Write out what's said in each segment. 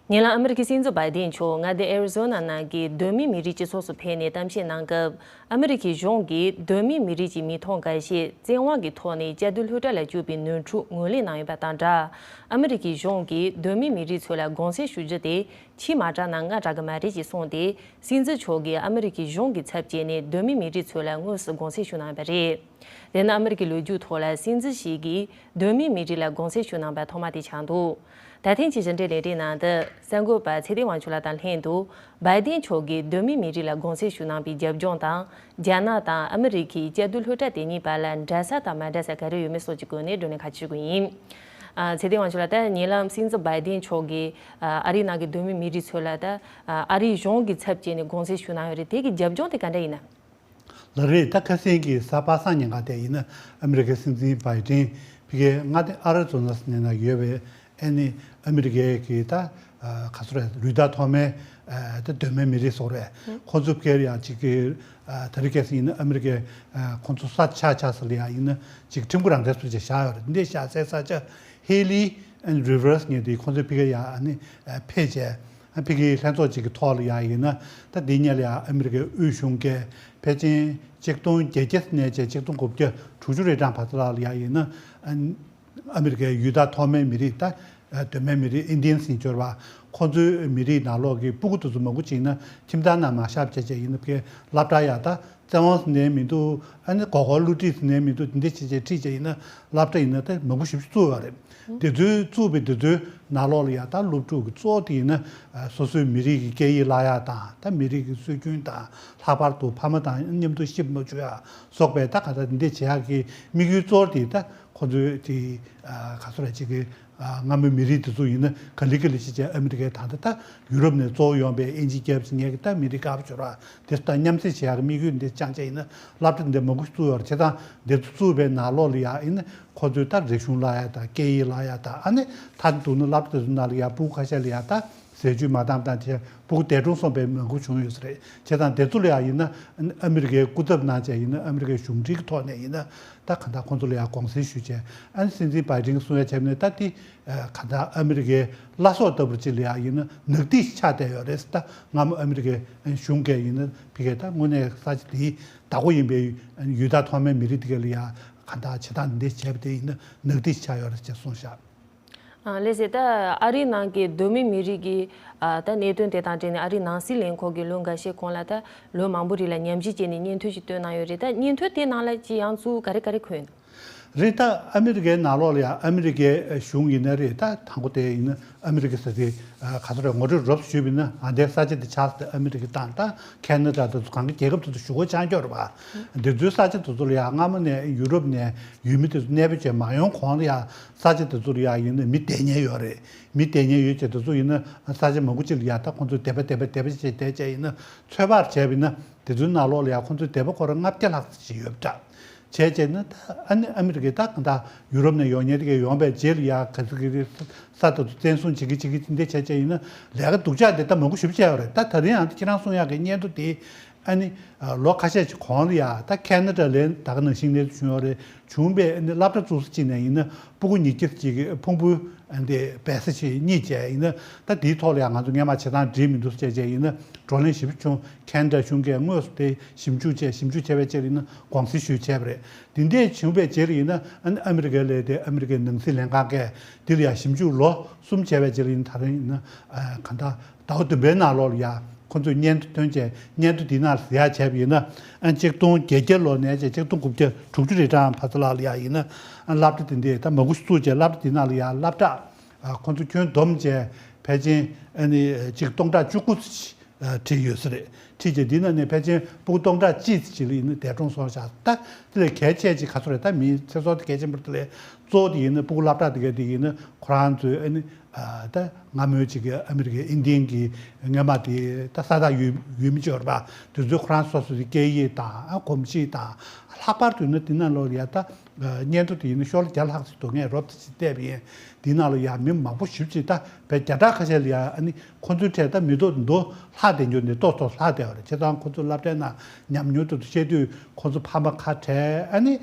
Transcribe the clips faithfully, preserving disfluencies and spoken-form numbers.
ཉེ་ལམ་ཨ་མི་རི་ཀའི་སྲིད་འཛིན་བྷའི་ཏིན་མཆོག་མངའ་སྡེ་ཨེ་རི་ཛོ་ན་ནང་གི་གདོད་མའི་མི་རིགས་སྤྱི་ཚོགས་སུ་ཕེབས་ནས་གཏམ་བཤད་གནང་སྐབས། ཨ་མི་རི་ཀའི་གཞུང་གིས་གདོད་མའི་མི་རིགས་ཀྱི་མི་ཐོག་འགའ་ཤས་བཙན་དབང་གི་ཐོག་ནས་བཅའ་སྡོད་སློབ་གྲྭ་ལ་བསྐྱོད་པའི་ནོར་འཁྲུལ་ངོས་ལེན་གནང་ཡོད་པ་དང་སྦྲགས། ཨ་མི་རི་ཀའི་གཞུང་གིས་གདོད་མའི་མི་རིགས་ཚོ་ལ་དགོངས་སེལ་ཞུ་རྒྱུ་དེ་ཕྱིའི་མ་རྩ་ནང་ང་རག་གི་མ་རེད་ཅེས་གསུངས་ཏེ། སྲིད་འཛིན་མཆོག་གིས་ཨ་མི་རི་ཀའི་གཞུང་གི་ཚབ་བྱས་ནས་གདོད་མའི་མི་རིགས་ཚོ་ལ་དངོས་སུ་དགོངས་སེལ་ཞུ་གནང་ཡོད་པ་རེད། དེ་ནི་ཨ་མི་རི་ཀའི་ལོ་རྒྱུས་ཐོག་ལ་སྲིད་འཛིན་ཞིག་གིས་གདོད་མའི་མི་རིགས་ལ་དགོངས་སེལ་ཞུ་གནང་པ་ཐོག་མ་དེ་ཆགས་འདུག་ད་ཐེངས་ཀྱི་གཞི་འབྲེལ་ལས་རིམ་ནང་དུ་གསར་འགོད་པ་ཚེ་བརྟན་དབང་ཕྱུག་ལགས་དང་ལྷན་དུ། བྷའི་ཏིན་མཆོག་གིས་གདོད་མའི་མི་རིགས་ལ་དགོངས་སེལ་ཞུ་གནང་པའི་རྒྱབ་ལྗོངས་དང་། རྒྱ་ནག་དང་ཨ་མི་རི་ཀའི་བཅའ་སྡོད་སློབ་གྲྭ་དེ་གཉིས་བར་ལ་འདྲ་ས་དང་མ་འདྲ་ས་ག་རེ་ཡོད་མེད་སོགས་ཀྱི་སྐོར་ནས་བགྲོ་གླེང་ཁ་ཕྱེ་དགོས་ཡིན། ཨ། ཚེ་བརྟན་དབང་ཕྱུག་ལགས། ད་ཉེ་ལམ་སྲིད་འཛིན་བྷའི་ཏིན་མཆོག་གིས་ཨ་རིའི་ནང་གི་གདོད་མའི་མི་རིགས་ཚོ་ལ་ད་ཨ་རིའི་གཞུང་གི་ཚབ་བྱས་ནས་དགོངས་སེལ་ཞུ་གནང་ཡོད་རེད། དེ་གི་རྒྱབ་ལྗོངས་དེ་ག་འདྲ་ཡིན་ན། ལགས་རེད། ད་ཁ་སང་གི་གཟའ་པ་སངས་ཉིན་ག་དེ་ཡིན་ན་ཨ་མི་རི་ཀའི་སྲིད་འཛིན་བྷའི་ཏིན་ཕ་གིའི་མངའ་སྡེ་ཨ་རི་ཛོ་ན་ཟེར་ན་ཡོད་པའི་ཨ་ནི་ཨ་མི་རི་ཀའི་གི་ད་ག་ཚོད་རེད། རུས་ཐག་ཐོག་མའི་ད་གདོད་མའི་མི་རིགས་སོགས་རེད། ཁོང་ཚོ་ཕ་གིར་ཡང་ཅིག་གི་ད་རེས་ཁ་སང་ཡིན་ན་ཨ་མི་རི་ཀའི་ཁོང་ཚོ་ས་ཆ་ཆ་ས་ལ་ཡང་ཡིན་ན་ཅིག་ཁྲིམས་ཁང་རང་བཙན་སུ་ཅིག་བཞག་ཡོད་རེད། འདི་བཞག་སའི་ས་ཆ་ཧེ་ལི་ཨ་ནི་རི་ཝར་སི་ངེས་དེ་ཁོང་ཚོ་ཕ་གིར་ཡང་ཨ་ནི་ཕེབས་བྱས། ཕ་གིའི་ལྷན་ཚོགས་ཅིག་གི་ཐོག་ལ་ཡང་ཡིན་ན་ད་འདི་སྔོན་ལ་ཡང་ཨ་མི་རི་ཀའི་དབུས་གཞུང་གིས་ཕལ་ཆེར་ཆིག་སྟོང་བརྒྱད་བརྒྱ་ནས་བྱས་ཆིག་སྟོང་དགུ་བརྒྱ་དྲུག་ཅུ་རེ་གྲངས་བར་དུ་ལ་ཡང་ཡིན་ན་ཨ་མི་རི་ཀའི་ཡུལ་བདག་ཐོག་མའི་མི་རིགས་ད་གདོད་མའི་མི་རིགས་ཨིན་ཌི་ཡན་ཟེར་འབྱོར་བ་ཁོང་ཚོའི་མི་རིགས་ནང་ལོགས་ཀྱི་སྤུ་གུ་དེ་ཚོ་མང་པོ་ཅིག་ཡིན་ན་ཁྱིམ་ཚང་ནང་མ་བཞག་བྱས་བྱས་ཡིན་ན་ཕ་གིའི་སློབ་གྲྭ་ཡང་ད། བཙན་དབང་ཟེར་ནའི་མི་འདུག་ཨ་ནི་མགོ་སྐོར་བསླུ་བྲིད་ཟེར་ནའི་མི་འདུག་འདི་འདྲ་བྱས་བྱས་ཁྲིད་བྱས་ཡིན་ན་སློབ་གྲྭ་ཡིན་ན་ད་མང་པོ་ཞིག་བཙུགས་ཡོད་རེད། དེ་ཚོའི་བཙུགས་པའི་དེ་ཚོའི་ནང་ལོགས་ལ་ཡང་ད་སློབ་ཕྲུག་གི་གཙོ་བོ་དེ་ཡིན་ན་སོ་སོའི་མི་རིགས་ཀྱི་སྐད་ཡིག་བརླག་ཡག་དང་ད་མི་རིགས་ཀྱི་སྲོལ་རྒྱུན་དང་ལྷག་པར་དུ་ཕ་མ་དང་མཉམ་དུ་གཤིབ་མ་བཅུག་ཡག་སོགས་པའི་ད་ག་ད་འདི་འདྲ་བྱེད་ཡག་གི་དམིགས་ཡུལ་གཙོ་བོ་དེ་ད་ཁོ་ཚོའི་དེ་ག་ཚོད་རེད་ཅིག་གི་སྔ་མོའི་མི་རིགས་དེ་ཚོ་ཡིན་ན་ག་ལེ་ག་ལེ་བྱས་བྱས་ཨ་མི་རི་ཀའི་ད་ལྟ་ད་ཡུ་རོབ་ནས་གཙོ་བོ་ཡོང་པའི་དབྱིན་ཇི་རྒྱལ་ཁབ་ཅིག་ངེད་ཀྱི་ད་མི་རིགས་དཀར་པོ་ཅིག་རེད་པ། དེ་ཚོ་དང་མཉམ་བསྲེས་བྱེད་ཡག་གི་དམིགས་ཡུལ་འདི་བཅངས་བྱས་ཡིན་ན་སློབ་གྲྭ་འདི་མང་པོ་ཞིག་བཙུགས་ཡོད་རེད། བྱས་ཙང་འདི་ཚོ་བཙུགས་པའི་ནང་ལོགས་ལ་ཡ་ཡིན་ན་ཁོ་ཚོའི་ད་རིག་གཞུང་བརླག་ཡག་དང་སྐད་ཡིག་བརླག་ཡག་དང་ཨ་ནི་མཐར་གཏུགས་ན་སློབ་གྲྭ་དེ་ཚོ་ནང་ལ་ཡ་སྤུ་གུ་ཁ་ཤས་ལ་ཡ་ད་ཟས་བཅུད་མ་འདང་དང་བྱས་སྤུ་གུ་འདས་གྲོངས་སོང་པའི་མང་པོ་བྱུང་ཡོད་ས་རེད། བྱས་ཙང་འདི་ཚོ་ལ་ཡ་ཡིན་ན་ཨ་མི་རི་ཀའི་སྐུ་ཚབ་གནང་བྱས་ཡིན་ན་ཨ་མི་རི་ཀའི་གཞུང་འབྲེལ་གྱི་ཐོག་ནས་ཡིན་ན། ད་གང་ལྟར་ཁོང་ཚོ་ལ་ཡང་དགོངས་སེལ་ཞུས་བྱས་ཨ་ནི་སྲིད་འཛིན་བྷའི་ཌེན་གསུང་ཡ་བྱས་ནས་ད་དེ་གང་ལྟར་ཨ་མི་རི་ཀའི་བླ་སྲོག་ལྟ་བུར་ཅིག་ལ་ཡང་ཡིན་ན་ནག་ཐིག་ཆགས་བསྡད་ཡོད་རེད། ད་སྔ་མོ་ཨ་མི་རི་ཀའི་གཞུང་གིས་ཡིན་ན་ཕ་གིར་ད་དངོས་གནས་ས་ཆ་དེའི་བདག་པོ་ཡིན་པའི་ཡུལ་བདག་ཐོག་མའི་མི་རིགས་དེ་ག་ལ་ཡང་གང་ལྟར་བྱེད་སྟངས་འདི་བྱས་པ་དེ་ཡིན་ན་ནག་ཐིག་ཆགས་ཡོད་རེད་ཅེས་གསུངས་བཞག་ཨ། ལགས་སེ། ད་ཨ་རིའི་ནང་གི་གདོད་མའི་མི་རིགས་ཀྱི་ཨ་ད་གནད་དོན་དེ་དང་འབྲེལ་ནས་ཨ་རིའི་ནང་སྲིད་ལས་ཁུངས་ཀྱིས་ལོ་འགའ་ཤས་གོང་ལ་ད་ལོ་མང་པོ་རིང་ལ་ཉམས་ཞིབ་བྱས་ནས་སྙན་ཐོ་ཞིག་བཏོན་གནང་ཡོད་རེད། ད་སྙན་ཐོ་དེའི་ནང་ལ་ཅི་ཡང་ཚུར་ག་རེ་ག་རེ་འཁོད་ཡོད་ན། རེད། ད་ཨ་མི་རི་ཀའི་ནང་ལོགས་ལ་ཡང་ཨ་མི་རི་ཀའི་གཞུང་ཡིན་ན་རེད། ད་དང་པོ་དེ་ཡིན་ན་ཨ་མི་རི་ཀ་ཟེར་དེ་ག་ཚོད་རེད། ངོ་སྤྲོད་རོབ་ཞུས་པ་ཡིན་ན་ཨ་འདའི་ས་ཆ་དེ་ཆགས་ཟེར་དེ་ཨ་མི་རི་ཀ་དང་ད་ཁེ་ན་ཌ་དེ་ཚོ་གང་གི་རྒྱལ་ཁབ་དེ་ཚོ་ཞུ་སྒོ་བཅར་འཁྱོར་རེད་པ། འདི་ཚོའི་ས་ཆ་དེ་ཚོ་ལ་ཡང་སྔ་མོ་ནས་ཡུ་རོབ་ནས་ཡུལ་མི་དེ་ཚོ་གནས་སྤོས་བྱས་མ་ཡོང་གོང་ལ་ཡང་། ས་ཆ་དེ་ཚོ་ལ་ཡང་ཡིན་ན་མི་བསྡད་མཁན་ཡོད་རེད། མི་བསྡད་མཁན་ཡོད་ཅེས་དེ་ཚོ་ཡིན་ན་ས་ཆ་མང་པོ་ཅིག་ལ་ཡང་ད་ཁོང་ཚོས་དེད་པ་དེད་པ་དེད་པ་བྱས་བསྡད་བྱས་ཡིན་ན་ཚོད་དཔག་བྱས་པ་ཡིན་ན་དེ་ཚོའི་ནང་ལོགས་ལ་ཡང་ཁོང་ཚོས་དེད་པ་ཁོ་རང་ལྔ་བརྒྱ་ལྷག་ཙམ་ཞིག་ཡོད་པ་འདྲ། བྱས་བྱས་ན་ད་ཨ་ནི་ཨ་མི་རི་ཀའི་ད་གང་ལྟར་ཡུ་རོབ་ནས་ཡོང་མཁན་དེ་གས་ཡོང་པའི་རྗེས་ལ་ཡང་ག་ཚོད་ཀྱི་རེད། ས་དེ་ཚོ་བཙན་བཟུང་བྱེད་ཀྱི་བྱེད་ཀྱི་དེ་འདྲ་བྱས་བྱས་ཡིན་ན་ལས་ཀ་སྡུག་ཅག་དེ་ད་མང་པོ་ཞེ་པོ་བྱས་ཡོད་རེད། ད་ད་རིང་ཡང་ཁྱེད་རང་གསུང་ཡག་གི་སྙན་ཐོ་དེ། ཨ་ནི། ལོ་ཁ་ཤས་ཀྱི་གོང་ལ་ཡ་ད་ཁེ་ན་ཌ་ལ་ད་ག་ནང་བཞིན་གནས་ཚུལ་བྱུང་ཡོད་རེད། བྱུང་བའི་ཨ་ནི་སློབ་གྲྭ་བཙུགས་ས་གཅིག་ནས་ཡིན་ན་སྤུ་གུ་ཉིས་བརྒྱ་ཅིག་གི་ཕུང་པོའི་ཨ་འདི་སྦས་ས་ཞིག་རྙེད་བྱས་ཡིན་ན་ད་དེའི་ཐོག་ལ་ཡང་ང་ཚོ་སྔོན་མ་བྱེད་སྟངས་འགྲིག་མི་འདུག་ཟེར་བྱས་བྱས་ཡིན་ན་བགྲོ་གླེང་ཞིབ་ཕྲ་བྱུང་། ཁེ་ན་ཌ་གཞུང་གིས་དངོས་སུ་དེ་ཞིབ་འཇུག་བྱས། ཞིབ་འཇུག་བྱས་པའི་རྗེས་ལ་ཡིན་ན་དགོངས་སེལ་ཞུས་བྱས་པ་རེད། དེ་འདྲས་བྱུང་བའི་རྗེས་ལ་ཡིན་ན་ཨ་ནི་ཨ་མི་རི་ཀའི་ལས་དེ་ཨ་མི་རི་ཀའི་ནང་སྲིད་ལྷན་ཁང་གིས་དེ་ལ་ཡང་ཞིབ་འཇུག་ལོ་གསུམ་བྱས་པའི་རྗེས་ལ་ཡིན་ན་ད་རིང་ཡིན་ན་གང་ལྟར། ཟླ་བ་བདུན་པའི་ནང་ལོགས་ལ་ཡ་ཁོ་ཚོས་སྙན་ཐོ་བཏོན་བྱས་སྙན་ཐོ་འདི་ནང་ཟེར་ཡག་བྱས་པ་ཡིན་ན་ཨ་ཆིག་སྟོང་བརྒྱད་བརྒྱ་ལོ་ནས་བྱས་ཆིག་སྟོང་དགུ་བརྒྱ་དྲུག་ཅུ་རེ་གྲངས་བར་དུ་ལ་ལ་ཡ་ཡིན་ན་ཨ་སློབ་གྲྭ་དེ་འདྲས་ད་མང་པོ་ཞིག་བཙུགས་བྱས་སློབ་གྲྭ་འདི་ནང་ལ་ཡ་སློབ་གྲྭ་ཨ་ཁོ་ཚོ་ཁྱོན་བསྡོམས་བྱས་ཕལ་ཆེར་ཨ་ནི་ཆིག་སྟོང་ཕྲག་བཅུ་དགུ་ཨ་ཁྲིད་ཡོད་ས་རེད། ཁྲིད་བྱས་འདི་ནང་ནས་ཕལ་ཆེར་སྤུ་གུ་སྟོང་ཕྲག་གཅིག་ཅིག་ལ་ཡིན་ན་འདས་གྲོངས་སོང་ཤག་ད་དེ་ལས་གལ་ཆེ་ཅིག་ག་ཚོད་རེད། ད་མིའི་ཚེ་སྲོག་དེ་གལ་ཆེན་པོ་རེད། དེ་ལས་གཙོ་བོ་དེ་ཡིན་ན་སྤུ་གུ་སློབ་གྲྭ་དེ་ག་དེ་ཡིན་ན་ཁོ་རང་ཚོའི་ཨ་ནི། ད་སྔ་མོའི་ཅིག་གི་ཨ་མི་རི་ཀའི་ཨིན་ཌི་ཡན་གྱི་སྔོན་མ་དེ་ད་ས་ཐག་ཡོད་ཡོད་མི་ཅིག་ཡོད་རེད་པ། དེ་ཚོས་ཁོ་རང་སོ་སོ་གི་སྐད་ཡིག་དང་ཨ་གོམས་གཤིས་དང་ལྷག་པར་དུ་ནི་དེ་ནང་ལོགས་ལ་ཡ་ད་ སྙན་ཐོ་དེ་ཡིན་ན་ཤོག་ལྷེ་བརྒྱ་ལྷག་ཙམ་འདུག་ངས་རོབ་ཙམ་ཅིག་བལྟས་པ་ཡིན། དེའི་ནང་ལ་ཡང་མི་མང་པོ་ཞེ་པོ་ཅིག་ད་བརྒྱ་ཕྲག་ཁ་ཤས་ལ་ཡང་ཨ་ནི་ཁོ་ཚོའི་གྲས་ད་མི་ཐོག་མདོ་ལྷག་བསྡད་རྒྱུ་ནས་ཏོག་ཏོག་ལྷག་བསྡད་པ་རེད། བྱས་ཙང་ཁོ་ཚོ་སློབ་གྲྭའི་ནང་ཉམས་མྱོང་དེ་ཚོ་བཤད་དུས་ཁོ་ཚོ་ཕ་མ་ཁ་བྲལ་ཨ་ནི་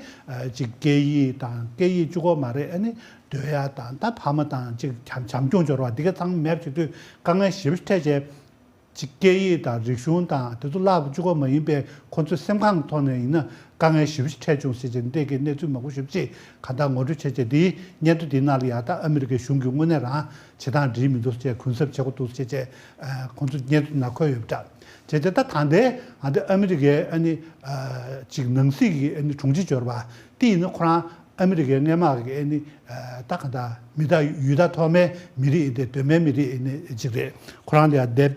ཅིག་སྐད་ཡིག་དང་སྐད་ཡིག་གཅིག་པོ་མ་རེད། ཨ་ནི་སྡོད་ཡ་དང་ད་ཕ་མ་དང་ཅིག་བྱམས་བྱམས་སྐྱོང་འབྱོར་བ་འདི་ག་ཚང་མ་མེད་པ་བྱེད་དུས་དཀའ་ངལ་ཞེ་པོ་འཕྲད་བྱས། ཅིག་སྐད་ཡིག་དང་རིག་གཞུང་དང་དེ་ཚོ་བསླབ་བཅུག་པ་མ་ཡིན་པའི་ཁོ་ཚོའི་སེམས་ཁམས་ཐོག་ནས་ཡིན་ན་དཀའ་ངལ་ཞེ་པོ་ཞིག་འཕྲད་བྱུང་ཟེར་བྱས་འདི་གའི་གནས་ཚུལ་མང་པོ་ཞེ་པོ་ཅིག་གང་ལྟར་ངོ་སྤྲོད་བྱས་བྱས་འདིའི་སྙན་ཐོ་འདིའི་ནང་ལ་ཡང་ད་ཨ་མི་རི་ཀའི་གཞུང་གིས་དངོས་གནས་རང་བྱེད་སྟངས་འགྲིག་མི་འདུག་ཟེར་གུན་གསབ་བྱེད་དགོས་འདུག་ཟེར་བྱས་ཁོ་ཚོ་སྙན་ཐོ་ནང་འཁོད་ཡོད་པ་འདྲ། བྱས་བྱས་ད་ད་ལྟའི་ང་ཚོ་ཨ་མི་རི་ཀའི་ཨ་ནི་ཅིག་ནང་སྲིད་ཀྱི་ཨ་ནི་དྲུང་ཆེ་འབྱོར་བ་དེ་ཡིན་ན་ཁོ་རང་ཨ་མི་རི་ཀའི་སྔས་མ་གི་ཨ་ནི་ད་གང་ལྟར་མི་ད་ཡུལ་ད་ཐོག་མའི་མི་རིགས་ཨིན་ཏེ་གདོད་མའི་མི་རིགས་ཨིན་ནི་ཅིག་རེད། ཁོ་རང་ལ་ཡང་དེབ་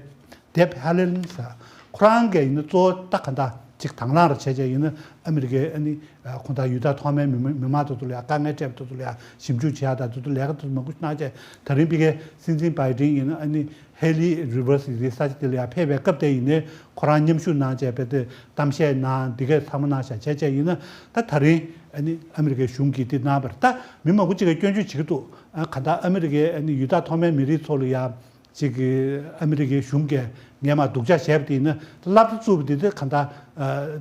དེབ་ཧ་ལེན་ཟེར། ཁོ་རང་གིས་ཡིན་ན་གཙོ་བོ་ད་ག་འདྲ་ཅིག་དང་བླངས་ར་བྱས་བྱས་ཡིན་ན་ཨ་མི་རི་ཀའི་ཨ་ནི་ཁོང་ད་ཡུལ་ད་ཐོག་མའི་མི་མི་མང་དེ་ཚོ་ལ་ཡང་དཀའ་ངལ་འཕྲད་པ་དེ་ཚོ་ལ་ཡང་ཞིབ་འཇུག་བྱེད་ཡག་དང་དེ་ཚོ་ལས་ཀ་དེ་ཚོ་མང་པོ་ཞིག་གནང་བྱས། ད་རིང་ཕ་གིའི་སྲིད་འཛིན་བྷའི་ཌེན་ཡིན་ན་ཨ་ནི་ཧེ་ལི་རི་ཝར་སི་ཡི་ས་ཆ་དེ་ལ་ཡང་ཕེབས་པའི་སྐབས་དེ་ཡིན་ནའི་ཁོ་རང་མཉམ་ཞུགས་གནང་བྱས་པའི་དེ་གཏམ་བཤད་གནང་འདི་གས་ཚང་མ་གནང་བཞག་བྱས་བྱས་ཡིན་ན་ད་ད་རིང་ཨ་ནི་ཨ་མི་རི་ཀའི་གཞུང་གིས་དེ་གནང་བར་ད་མི་མང་པོ་ཅིག་གིས་སྐྱོན་བརྗོད་བྱེད་ཀྱི་འདུག་ཨ་ག་ད་ཨ་མི་རི་ཀའི་ཨ་ནི་ཡུལ་ད་ཐོག་མའི་མི་རིགས་ཚོ་ལ་ཡང་། ཅིག་གི་ཨ་མི་རི་ཀའི་གཞུང་གིས་སྔས་མ་སྡུག་ཅག་བྱས་པ་དེ་ཡིན་ན་སློབ་གྲྭ་བཙུགས་པ་དེ་དེ་ག་འདྲ་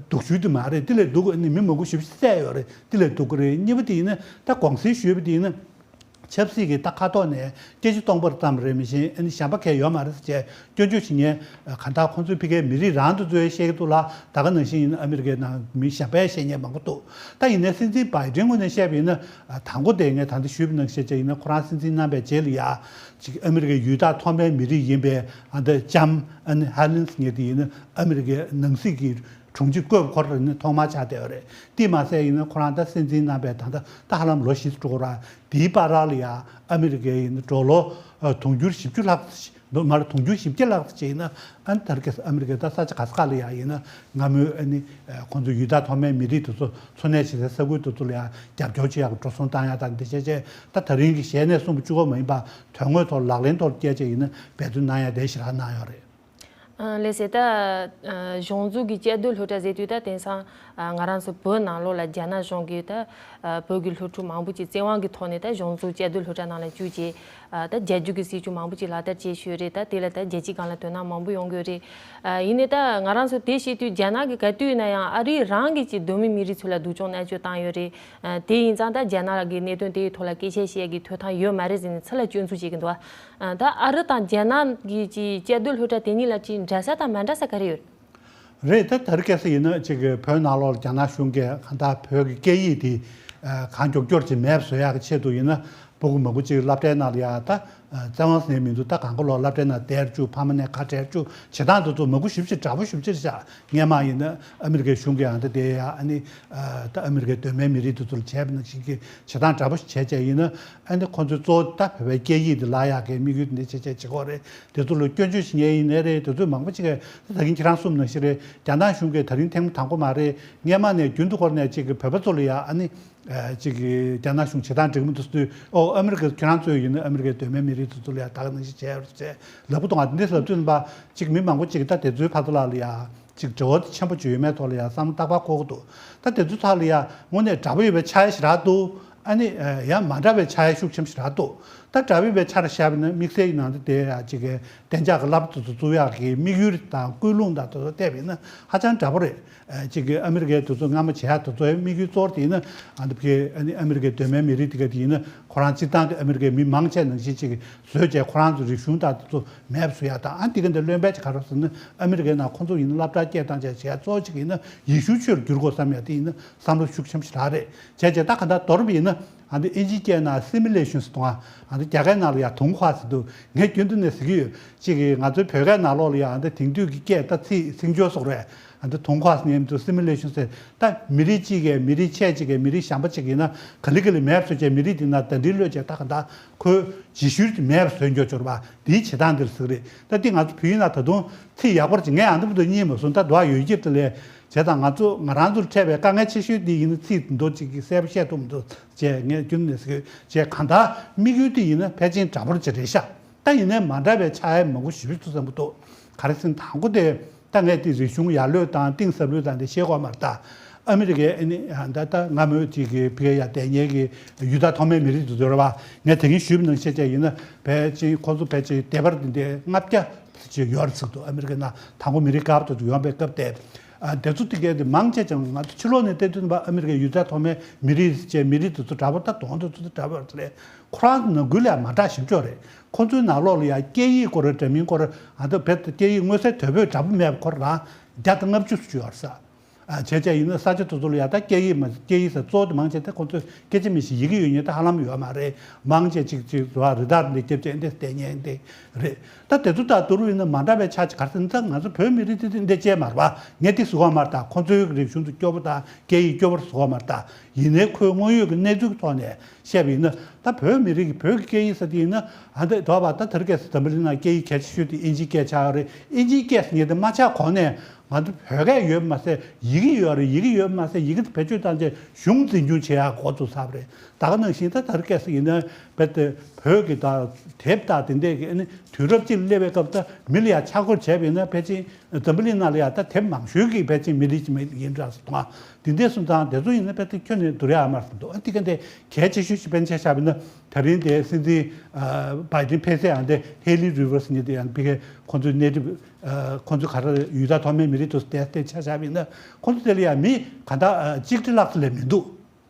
སྡུག་ཤོས་དེ་མ་རེད། དེ་ལས་སྡུག་ཨ་ནི་མི་མང་པོ་ཞེ་པོ་བསད་ཡོད་རེད། དེ་ལས་སྡུག་གི་རེད། གཉིས་པ་དེ་ཡིན་ན་ད་དགོངས་སེལ་ཞུས་པ་དེ་ཡིན་ན་ཆབ་སྲིད་ཀྱི་ད་ཁ་ཐོག་ནས་སྐད་ཆ་གཏོང་པར་ཙམ་རེད་མི་ཤེས་ཨ་ནི་གཞན་པ་གང་ཡང་ཡོད་མ་རེད་ཟེར་བྱས་སྐྱོན་བརྗོད་བྱེད་མཁན་ག་འདྲ་ཁོང་ཚོའི་ཕ་གིའི་མི་རིགས་རང་དུ་གཙོ་བོ་བཤད་ཀྱི་འདུག་ལ་ད་ག་ནང་བཞིན་ཡིན་ན་ཨ་མི་རི་ཀའི་ནང་མི་གཞན་པས་བཤད་མཁན་མང་པོ་འདུག་ད་ཡིན་ནའི་སྲིད་འཛིན་བྷའི་ཌེན་ངོས་ནས་བཤད་པ་ཡིན་ན་དང་པོ་དེ་ངས་ད་ལྟ་ཞུས་པ་ནང་བཞིན་བྱས་བྱས་ཡིན་ན་ཁོ་རང་སྲིད་འཛིན་གནང་པའི་རྗེས་ལ་ཡ། ཅིག་ཨ་མི་རི་ཀའི་ཡུལ་བདག་ཐོག་མའི་མི་རིགས་ཡིན་པའི་ཨ་འདི་ལྕམ་ཨ་ནི་ཧ་ལིན་སི་ངེས་དེ་ཡིན་ན་ཨ་མི་རི་ཀའི་ནང་སྲིད་ཀྱི་དྲུང་ཆེ་བསྐོས་པ་ཁོ་རང་ནི་ཐོག་མར་ཆགས་བསྡད་པ་རེད། དེས་མ་ཟད་ཡིན་ན་ཁོ་རང་ད་སྲིད་འཛིན་གནང་པའི་ད་ལྟ་ད་ཧ་ལམ་ལོ་བཞི་ཙམ་འགྲོ་གི་རེད། དེའི་བར་ལ་ཡ་ཨ་མི་རི་ཀའི་ཡིན་ན་ཌོ་ལར་དུང་ཕྱུར་བཞི་བཅུ་ལྷག་ཙམ་མར་དུང་ཕྱུར་བཞི་བརྒྱ་ལྷག་ཙམ་བྱས་ཡིན་ན་ཨ་ནི་ད་རེས་ཨ་མི་རི་ཀའི་ད་ས་ཆ་ག་ས་ག་ལ་ཡ་ཡིན་ན་སྔ་མོའི་ཨ་ནི་ཁོང་ཚོ་ཡུལ་བདག་ཐོག་མའི་མི་རིགས་དེ་ཚོ་འཚོ་གནས་བྱེད་སའི་ས་ཁུལ་དེ་ཚོ་ལ་ཡ་རྒྱབ་སྐྱོར་བྱེད་ཡག་གི་འགྲོ་སོང་བཏང་ཡག་དང་འདི་བྱས་བྱས་ད་ད་རིང་གི་ཞལ་ནས་གསུངས་པ་གཅིག་པོ་མ་ཡིན་པ། དོན་དངོས་ཐོག་ལག་ལེན་ཐོག་བསྐྱལ་བྱས་ཡིན་ན་འབད་བརྩོན་གནང་ཡ་དེ་ཞེ་དྲག་གནང་ཡོད་རེད། ཨ་ལགས་སེ། ད་ཨ་གཞུང་འཛུགས་ཀྱི་བཅའ་སྡོད་སློབ་གྲྭ་ཟེར་དུས་ད་དེང་སང་ཨ་ང་རང་ཚོ་བོད་ནང་ལོགས་ལ་རྒྱ་ནག་གཞུང་གིས་ད་ཨ་བོད་ཀྱི་སློབ་ཕྲུག་མང་པོ་ཅིག་བཙན་དབང་གི་ཐོག་ནས་ད་གཞུང་འཛུགས་བཅའ་སྡོད་སློབ་གྲྭ་ནང་ལ་བཅུག་བྱས་ཨ་ད་རྒྱ་སྒྱུར་གྱི་སྲིད་བྱུས་མང་པོ་ཅིག་ལག་བསྟར་བྱས་ཡོད་རེད། ད་དེ་ལ་ད་རྒྱལ་སྤྱིའི་སྒང་ལ་དོ་སྣང་མང་པོ་ཡོང་གི་ཡོད་རེད། ཨ་ཡིན་ནའི་ད་ང་རང་ཚོ་དེ་བཤད་དུས་རྒྱ་ནག་གིས་ག་དུས་ཡིན་ན་ཡང་ཨ་རིས་རང་གིས་ཅིག་གདོད་མའི་མི་རིགས་ཚོ་ལ་སྡུག་སྦྱོང་མནར་གཅོད་བཏང་ཡོད་རེད། ཨ་དེ་ཡིན་ཙང་ད་རྒྱ་ནག་གི་གནད་དོན་དེའི་ཐོག་ལ་སྐད་ཆ་བཤད་ཡག་གི་ཐོབ་ཐང་ཡོད་མ་རེད་ཟེར་ནས་ཚུར་ལ་སྐྱོན་འཛུགས་བྱེད་ཀྱི་འདུག་ཨ་ད་ཨ་རི་དང་རྒྱ་ནག་གི་ཅིག་བཅའ་སྡོད་སློབ་གྲྭ་དེ་གཉིས་ལ་ཅིག་འདྲ་ས་དང་མ་འདྲ་ས་ག་རེ་ཡོད། རེད། ད་དེ་རིང་ཁ་སང་ཡིན་ན་ཅིག་བོད་ནང་ལོགས་ལ་རྒྱ་ནག་གཞུང་གིས་གང་ལྟར་བོད་ཀྱི་སྐད་ཡིག་དེ་གང་མགྱོགས་མགྱོགས་ཅིག་མེད་པ་བཟོ་ཡག་གི་ཆེད་དུ་ཡིན་ན་སྤུ་གུ་མང་པོ་ཅིག་སློབ་གྲྭའི་ནང་ལ་ཡ་ད་བཙན་དབང་ཟིན་མི་འདུག་ད་གང་ག་ལོག་སློབ་གྲྭའི་ནང་བསྡད་བཅུག་ཕ་མ་ནས་ཁ་བྲལ་བཅུག་བྱེད་སྟངས་དེ་ཚོ་མང་པོ་ཞེ་པོ་ཅིག་དྲག་པོ་ཞེ་པོ་ཅིག་རེད་ཤག་སྔས་མ་ཡིན་ན་ཨ་མི་རི་ཀའི་གཞུང་གིས་ཡང་ད་དེ་ཡ་ཨ་ནི་ད་ཨ་མི་རི་ཀའི་གདོད་མའི་མི་རིགས་དེ་ཚོ་ལ་བྱས་པ་ནང་བཞིན་གྱི་བྱེད་སྟངས་དྲག་པོ་ཞིག་བྱས་བྱས་ཡིན་ན་ཨ་ནི་ཁོང་ཚོའི་གཙོ་བོ་ད་བོད་པའི་སྐད་ཡིག་དེ་བརླག་ཡག་གི་དམིགས་ཡུལ་འདི་བྱས་བྱས་བྱེད་ཀྱི་ཡོད་རེད། དེ་ཚོ་ལ་སྐྱོན་བརྗོད་བྱེད་མཁན་ཡིན་ནའི་རེད། དེ་ཚོ་མང་པོ་ཅིག་གིས་ད་གིན་ཁྱེད་རང་གསུངས་ནང་བཞིན་རེད། རྒྱ་ནག་གཞུང་གིས་ད་རིང་ཐེངས་མ་དང་པོ་མ་རེད། སྔས་མ་ནས་རྒྱུན་དུ་སྐོར་ནས་ཅིག་གི་བོད་པ་ཚོ་ལ་ཡ་ཨ་ནི་ཅིག་གི་རྒྱ་ནག་གཞུང་བྱེད་སྟངས་འགྲིག་མི་འདུག་ཟེར་དུས་ཨོ་ཨ་མི་རི་ཀ་ཁྱེད་རང་ཚོས་ཡིན་ན་ཨ་མི་རི་ཀའི་གདོད་མའི་མི་རིགས་དེ་ཚོ་ལ་ཡ་ད་ག་ནང་བཞིན་བྱས་ཡོད་རེད་ཟེར་ལབ་ཀྱི་འདུག་ཨ་འདི་ལབ་དུས་ལ་ཅིག་མི་མང་པོ་ཅིག་གིས་ད་དེ་ཚོའི་ཕར་ཚུར་ལ་ལ་ཡ་ཅིག་འབྲེལ་བ་ཆེན་པོ་ཅིག་ཡོད་མེད་ཐོག་ལ་ཡ་བསམ་བློ་རྟག་པར་འཁོར་གྱི་འདུག་ད་དེ་ཚོའི་ཐོག་ལ་ཡ་དངོས་གནས་དྲག་པོ་ཡོད་པའི་ཆ་ཡ་ཞེ་དྲག་འདུག་ཨ་ནི་ཡང་མ་འདྲ་བའི་ཆ་ཡ་ཤུགས་ཆེན་པོ་ཞེ་དྲག་འདུག་ད་དྲག་པོ་ཡོད་པའི་ཆ་ལ་བཞག་པ་ན་དམིགས་བསལ་གྱི་ནང་དུ་དེ་ཡ་ཅིག་གི་གཏན་འཇགས་ཀྱི་སློབ་གྲྭ་དེ་ཚོ་བཙུགས་ཡག་གི་དམིགས་ཡུལ་དང་ཀུན་སློང་དང་དེ་ཚོ་བལྟས་པ་ཡིན་ན་ཧ་ཅང་འདྲ་པོ་རེད། ཅིག་གི་ཨ་མི་རི་ཀའི་དེ་ཚོ་སྔ་མ་བྱེད་ཡག་དེ་ཚོའི་དམིགས་ཡུལ་གཙོ་བོ་དེ་ཡིན་ན་ཨ་ནི་ཕ་གི་ཨ་ནི་ཨ་མི་རི་ཀའི་གདོད་མའི་མི་རིགས་དེ་ག་དེ་ཡིན་ན་ཁོ་རང་སྤྱིར་བཏང་དེ་ཨ་མི་རི་ཀའི་མི་མང་ཆེ་ནང་བཞིན་ཅིག་གི་བཟོས་བྱས་ཁོ་རང་ཚོ་རིག་གཞུང་དང་དེ་ཚོ་མེད་པ་བཟོ་ཡག་དང་ཨ་འདི་ག་འདི་རློན་པ་ཅིག་ག་རེ་ཟེར་ན་ཨ་མི་རི་ཀའི་ནང་ཁོ་ཚོ་ཡིན་ན་སློབ་གྲྭ་སྐད་བཏང་བྱས་བྱེད་ཡག་གཙོ་བོ་ཅིག་ཡིན་ན་ཡེ་ཤུའི་ཆོས་ལ་བསྒྱུར་དགོས་བསམ་ཡག་དེ་ཡིན་ན་བསམ་བློ་ཤུགས་ཆེན་པོ་ཞེ་དྲག་རེད། བྱས་བྱས་ད་ག་འདྲ་མདོར་བསྡུས་ཡིན་ན་ཨ་འདི་ཨིན་ཇིའི་སྐད་ནང་སི་མི་ལེ་ཤན་ཟེར་དང་ཨ་འདི་རྒྱ་སྐད་ནང་ལ་ཡ་དུང་ཁ་ཟེར་འདུག་ངས་རྒྱུན་དུ་ནས་ཟེར་གྱི་ཡོད། གཅིག་གིས་ང་ཚོའི་བོད་སྐད་ནང་ལོགས་ལ་ཡང་འདི་དེང་དུས་ཀྱི་སྐད་ད་ཚིག་སྲིང་སྐྱོར་སོགས་རེད། འདི་དུང་ཁ་ཟེར་ནས་མི་འདུག་སི་མི་ལེ་ཤན་ཟེར། ད་མི་རིགས་གཅིག་གིས་མི་རིགས་ཆད་གཅིག་གིས་མི་རིགས་གཞན་པ་གཅིག་ཡིན་ན་ག་ལེ་ག་ལེ་མེད་པ་བཟོས་བྱས་མི་རིགས་འདི་ན་ད་འདི་ལོས་བྱས་ད་ག་ད་ཁོའི་རྗེས་ཤུལ་གྱི་མེད་པ་བཟོས་འགྱོ་འབྱོར་བ་འདིའི་བྱེད་སྟངས་འདིར་ཟེར་གི་རེད། ད་འདི་ང་ཚོ་བོད་ཡིག་ནང་ད་དུང་ཚིག་ཡག་པོ་ཅིག་ངས་ཨ་འདི་མི་འདུག་གཉིས་མ་སོང་ད་འདུག་ཡོད་ཀྱི་དེ་ལས་བྱས་ད་ང་ཚོ་ང་རང་ཚོར་འཕྲད་པའི་དཀའ་ངལ་ཆེ་ཤོས་འདི་ཡིན་ན་ཚིག་འདི་འདྲ་ཅིག་གིས་གསལ་པོ་བཤད་ཐུབ་མི་འདུག་ཅེས་ངས་རྒྱུན་ནས་ཟེར་གི་ཡོད། ཅེས་གང་ལྟར་དམིགས་ཡུལ་དེ་ཡིན་ན་ཕལ་ཆེར་འདྲ་པོ་ཅིག་རེད་ཤག་ད་ཡིན་ནའི་མ་འདྲ་བའི་ཆ་ཡ་མང་པོ་ཞེ་པོ་ཅིག་འདུག་བསམ་གྱི་འདུག་ག་རེ་ཟེར་ན་དང་པོ་དེ་ད་ངས་དེ་རིག་གཞུང་ཡར་ལོས་དང་གཏིང་ཟབ་ལོས་དང་དེ་ཤེས་དགོས་མ་རེད་ད། ཨ་མི་རི་ཀའི་ཨ་ནི་ད་ལྟ་སྔ་མོའི་ཅིག་གི་ཕི་གེ་ཡ་དེ་ཉེ་གི་ཡུལ་དང་ཐོག་མའི་མི་རིགས་དེ་ཚོ་རེད་བ། ངས་དེ་རིང་ཞུས་པ་ནང་བཞིན་བྱས་ཡིན་ན་ཕལ་ཆེར་ཁོང་ཚོ་ཕལ་ཆེར་སྡེ་བར་དེ་འདྲའི་ལྔ་བརྒྱ་ཅིག་ཡོད་རེད་ཟེར་འདུག་ཨ་མི་རི་ཀའི་ནང་དང་པོ་མི་རིགས་དཀར་པོ་དེ་ཚོ་ཡོང་པའི་སྐབས་དེ། ཨ་དེ་ཚོ་དེ་གས་དེ་མང་ཆེ་ཅང་ང་ཚོ་ཕྱི་ལོགས་ནས་བལྟས་དུས་ཨ་མི་རི་ཀའི་ཡུལ་དང་ཐོག་མའི་མི་རིགས་ཅེས་མི་རིགས་དེ་ཚོ་འདྲ་པོ་ད་གདོང་དེ་ཚོ་དེ་འདྲ་པོ་རེད། ཁོ་རང་ནང་ཁུལ་ལ་ཡང་མ་འདྲ་ཞིབ་ཕྱོགས་རེད། ཁོ་ཚོའི་ནང་ལོགས་ལ་ཡང་སྐད་ཡིག་སྐོར་འདྲ་མིན་སྐོར་ཨ་ད་བེད་སྐད་ཡིག་མངོན་གསལ་དོད་པོས་འདྲ་པོ་མེད་པ་ཁོ་རང་བརྒྱ་དང་ལྔ་བཅུ་ཅིག་ཡོད་རེད་ཟེར། ཨ་བྱས་བྱས་ཡིན་ན་ས་ཆ་དེ་ཚོ་ལ་ཡང་ད་སྐད་ཡིག་མ་སྐད་ཡིག་ཟེར་གཙོ་བོ་དེ་མང་ཆེ་དེ་ཁོ་ཚོས་སྐད་ཆ་མི་ཤེས་ཡི་གེ་ཡོད་མཁན་དེ་ཧ་ལམ་ཡོད་མ་རེད། མང་ཆེ་ཅིག་ཅིག་རེད་བ་རི་དྭགས་འདི་རྒྱབ་བྱས་འདི་བསྡད་མཁན་དེ་རེད། ད་དེ་ཚོ་དང་བསྡུར་བ་ཡིན་ན་མ་འདྲ་བའི་ཆ་ཅིག་ག་རེ་ཟེར་ན་ད་ང་ཚོ་བོད་མི་རིགས་དེ་དེ་འདི་ཅེས་མ་རེད་བ། ངས་དེ་ཟེར་གྱི་མ་རེད། ད་ཁོ་ཚོའི་རིག་གཞུང་དེ་སྐྱོ་པོ་དང་སྐད་ཡིག་སྐྱོ་པོ་ཟེར་གྱི་མ་རེད། ད་ཡིན་ནའི་ཁོའི་དངོས་ཡོད་ཀྱི་གནས་ཚུལ་གྱི་ཐོག་ནས་བཤད་པ་ཡིན་ན་ད་བོད་མི་རིགས་ཀྱི་བོད་ཀྱི་སྐད་ཡིག་ཟེར་དེ་ཡིན་ན་ཨ་འདི་དོ་བ་ད་དེ་རིང་ཁ་སང་འཛམ་བུ་གླིང་ནང་སྐད་ཡིག་གལ་ཆེ་ཤོས་དེ་ཨིན་ཇིའི་སྐད་ཆགས་ཡོད་རེད། ཨིན་ཇིའི་སྐད་ཟེར་མཁན་དེ་མ་ཆགས་གོང་ནས། ང་ཚོ་བོད་སྐད་ཡོད་མ་ཟད་ཡི་གེ་ཡོད་རེད། ཡི་གེ་ཡོད་མ་ཟད་ཡི་གེ་དེ་བེད་སྤྱོད་བཏང་རྗེས་གཞུང་འཛིན་སྐྱོང་བྱེད་ཡག་འགོ་བཙུགས་ཚར་བ་རེད། ད་ག་ནང་བཞིན་ད་དེ་རིང་ཁ་སང་ཡིན་ན་རྦད་དེ་བོད་ཀྱི་ད་དེབ་དང་དེ་འདྲས་ཀྱི་ཨ་ནི་དུས་རབས་གཅིག་ལ་སླེབས་པའི་སྐབས་ད་མི་ལ་ཡང་ཆ་བགོས་བྱས་པ་ཡིན་ན་ཕལ་ཆེར་འཛམ་བུ་གླིང་ནང་ལ་ཡང་ད་དེབ་མང་ཤོས་ཀྱི་ཕལ་ཆེར་མི་རིགས་ཅིག་མི་ཡིན་འདྲ་ཟེར་མཐོང་། དེ་འདྲས་སོང་ཙང་དེ་ཚོ་ཡིན་ན་རྦད་དེ་ཁྱོན་ནས་བསྡུར་ཡག་མ་རེད་འདུག་ཨ་དེ་ག་འདྲས་གལ་ཆེ་ཤོས་ཤིག་དཔེར་ན་ཆ་བཞག་པ་ཡིན་ན་ད་རིང་དེ་སྲིད་འཛིན་བྷའི་ཌེན་ཕེབས་ཚད་ཨ་འདི་ཧེ་ལི་རི་བྷར་སི་ཉིད་དེ་ཡང་ཕ་གིར་ཁོང་ཚོའི་གནས་འདྲི། ཁོང་ཚོ་ག་རེ་ཡུལ་དང་ཐོག་མའི་མི་རིགས་དེ་ཚོ་དེ་དེ་ཆ་བཞག་པ་ཡིན་ན་ཁོང་ཚོ་དེ་ལ་ཡང་མི་གང་ལྟར་གཅིག་ཁྲི་ལྷག་ཙམ་ལས་མི་འདུག་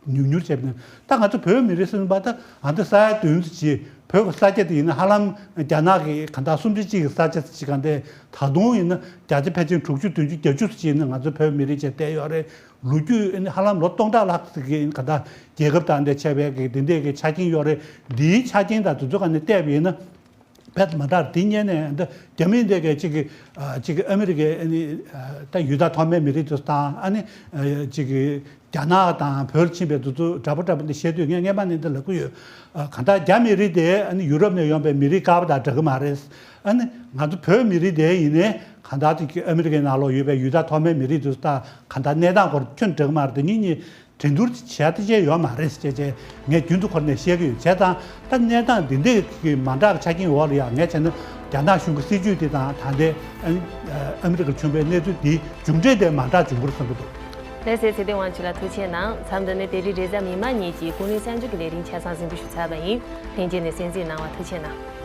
ཉུང་ཉུང་བྱས་པ་ཡིན་ན་ད་ང་ཚོ་བོད་མི་རིགས་ཟེར་བ་ད་ཨ་འདི་ས་ཡ་བདུན་ཙམ་ཅིག་བོད་ཀྱི་ས་ཆ་དེ་ཡིན་ན་ཧ་ལམ་རྒྱ་ནག་གི་གང་ལྟར་གསུམ་ཆ་གཅིག་གི་ས་ཆ་ཙམ་ཅིག་གང་དེ་ད་དུང་ཡིན་ན་བརྒྱ་ཆ་ཕལ་ཆེར་དྲུག་ཅུ་བདུན་ཅུ་བརྒྱད་ཅུ་ཙམ་ཅིག་ཡིན་ན་ང་ཚོ་བོད་མི་རིགས་ཅིག་བསྡད་ཡོད་རེད། ལོ་རྒྱུས་ཧ་ལམ་ལོ་སྟོང་ཕྲག་ལྷག་ཙམ་གི་གང་ལྟར་རྒྱལ་ཁབ་དང་འདི་ཆ་བའི་གི་དེ་འདྲས་ཀྱི་ཆ་རྐྱེན་ཡོད་རེད། འདིའི་ཆ་རྐྱེན་དང་དེ་ཚོ་ག་ནས་བལྟས་པ་ཡིན་ན། རྦད་མ་འདྲ་དེ་སྔོན་ནས་འདི་རྒྱ་མི་འདི་གའི་གཅིག་གི་ཨ་གཅིག་གི་ཨ་མི་རི་ཀའི་ཨ་ནི་ཨ་ད་ཡུལ་དང་ཐོག་མའི་མི་རིགས་དེ་ཚོ་དང་ཨ་ནི་ཨ་གཅིག་གི་རྒྱ་ནག་དང་བོད་ཕྱིན་པའི་དེ་ཚོ་འདྲ་པོ་འདྲ་པོ་འདི་བཤད་དུས་ངས་སྔན་མ་ནས་འདི་ལབ་ཀྱི་ཡོད། ཨ་གང་ལྟར་རྒྱ་མི་རིགས་དེ་ཨ་ནི་ཡུ་རོབ་ནས་ཡོང་པའི་མི་རིགས་དཀར་པོ་དང་འདྲ་གི་མ་རེད། ཨ་ནི་ང་ཚོ་བོད་མི་རིགས་དེ་ཡིན་ནའི་གང་ལྟར་གཅིག་གི་ཨ་མི་རི་ཀའི་ནང་ལོགས་ཡོད་པའི་ཡུལ་དང་ཐོག་མའི་མི་རིགས་དེ་ཚོ་དང་གང་ལྟར་གནས་སྟངས་སྐོར་ཁྱོན་འདྲ་གི་མ་རེད། དེ་གཉིས་གཉིས། འགྲན་བསྡུར་བྱས་ཏེ་བྱས་ཡོད་མ་རེད་ཅེས་བྱས་ངས་རྒྱུན་དུ་འཁོར་ནས་བཤད་ཀྱི་ཡོད། བྱས་ཙང་ད་གནས་སྟངས་འདི་འདྲའི་གི་མ་འདྲ་བའི་ཆ་རྐྱེན་འོག་ལ་ཡང་ངས་བྱས་ན་རྒྱ་ནག་གཞུང་གི་སྲིད་ཇུས་དེ་དང་ད་ལྟའི་ཨ་ཨ་མི་རི་ཀར་བྱུང་བའི་གནས་ཚུལ་འདིའི་མཇུག་འབྲས་དེ་མ་འདྲ་འབྱུང་གི་རེད་བསམ་གྱི་འདུག་ལགས་སོ། ཚེ་བརྟན་དབང་ཕྱུག་ལགས་ཐུགས་རྗེ་གནང་། མཚམས་འདི་ནས་དེ་རིང་རེས་གཟའ་མིག་དམར་ཉིན་གྱི་ཀུན་གླེང་གསར་འགྱུར་གྱི་ལས་རིམ་ཆ་ཚང་གཟིགས་འབུལ་ཞུས་ཚར་བ་ཡིན། ལྷན་རྒྱས་ནས་གསན་གཟིགས་གནང་བར་ཐུགས་རྗེ་གནང་།